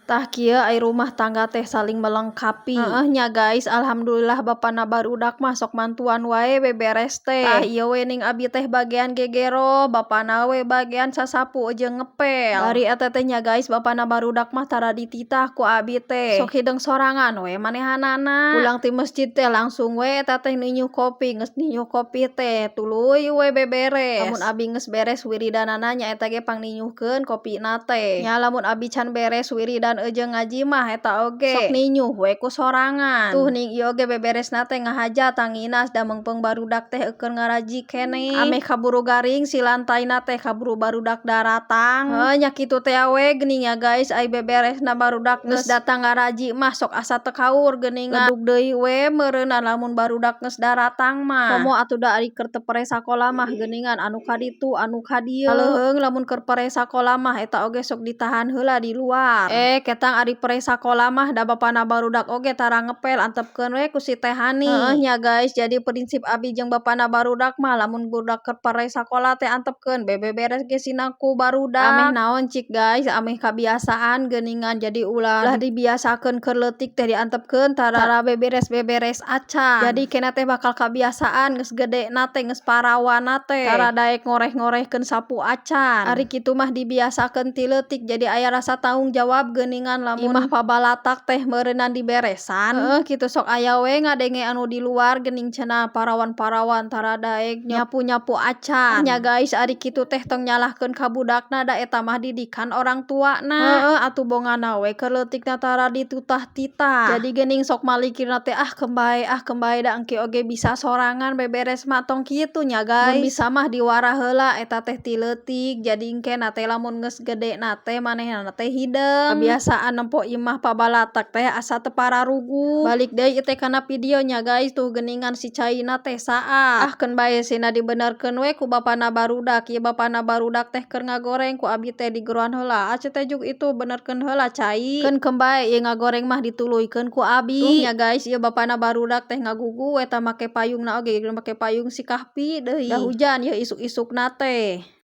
Tah kieu ai rumah tangga teh saling melengkapi. Heeh nya guys, alhamdulillah bapana barudak mah sok mantuan wae beberes teh. Tah ieu we ning abi teh bagean gegero, bapana we bagean sasapu jeung ngepel. Bari eta teh nya guys, bapana barudak mah tara dititah ku abi teh. Sok hideung sorangan we manehanana. Pulang ti masjid teh langsung we eta teh ninyuh kopi, geus ninyuh kopi teh tuluy we beberes. Lamun abi geus beres wiridanana nya eta ge pangninyuhkeun kopina teh. Nya lamun abi can beres wiridan jeung ngaji mah eta oge sok ninyuh we ku sorangan. Tuh ning ieu oge beberesna teh ngahaja tanginas da meungpeung barudak teh eukeun ngaraji keneh. Ameh kaburu garing si lantaina teh, kaburu barudak daratang. Heuh nya kitu teh we geuning ya guys, ai beberesna barudak geus datang ngaraji mah sok asa teu kaur geuningan. Ledug deui we meureunan lamun barudak geus daratang mah. Komo atuh da ari keur teu pere sakola mah geuningan, anu ka ditu, anu ka dieu. Kaleuheung lamun keur pere sakola mah eta oge sok ditahan heula di luar. Eh, ketang ari pere sakola mah da bapana barudak oge tara ngepel, antepkeun we ku si Teh Hani. Heuh nya guys, jadi prinsip abi jeung bapana barudak mah lamun budak keur pere sakola teh antepkeun be beberes ge sina ku barudak. Ameh naon cik guys, ameh kabiasaan geuningan. Jadi ulah dibiasakeun keur leutik teh diantepkeun tara beberes-beberes acan. Jadi kena teh bakal kabiasaan geus gedena teh, geus parawanna teh tara daek ngoreh-ngorehkeun sapu acan. Ari kitu mah dibiasakeun ti leutik, jadi aya rasa tanggung jawab geuningan lamun imah pabalatak teh meureunan diberesan. Heuh kitu, sok aya we ngadenge anu di luar geuning cenah parawan-parawan tara daek nyapu-nyapu acan. Nya guys, ari kitu teh tong nyalahkeun ka budakna, da eta mah didikan orang tuana. Heueuh atuh, bongana we keur leutikna tara ditutah-titah. Jadi geuning sok malikirna teh, "Ah, keun bae, ah, keun bae, da engke oge bisa sorangan beberes mah." Tong kitu nya guys, mun bisa mah diwarah heula eta teh ti leutik, jadi engkena teh lamun geus gedena teh manehna teh hideung. Kabiasaan nempo imah pabalatak teh asa teu pararuguh. Balik deui teh kana video nya guys. Tuh geuningan si caina teh saat. Ah, keun bae sina dibenerkeun we ku bapana barudak. Ieu bapana barudak teh keur ngagoreng, ku abi teh digeroan heula, "Aceh teh juk itu, benerkeun heula cai." Keun keun bae ieu ngagoreng mah dituluykeun ku abi. Tuh nya guys, ieu bapana barudak teh ngagugu eta make payungna oge, make payung si Kahfi deui, da hujan ieu isuk-isukna teh.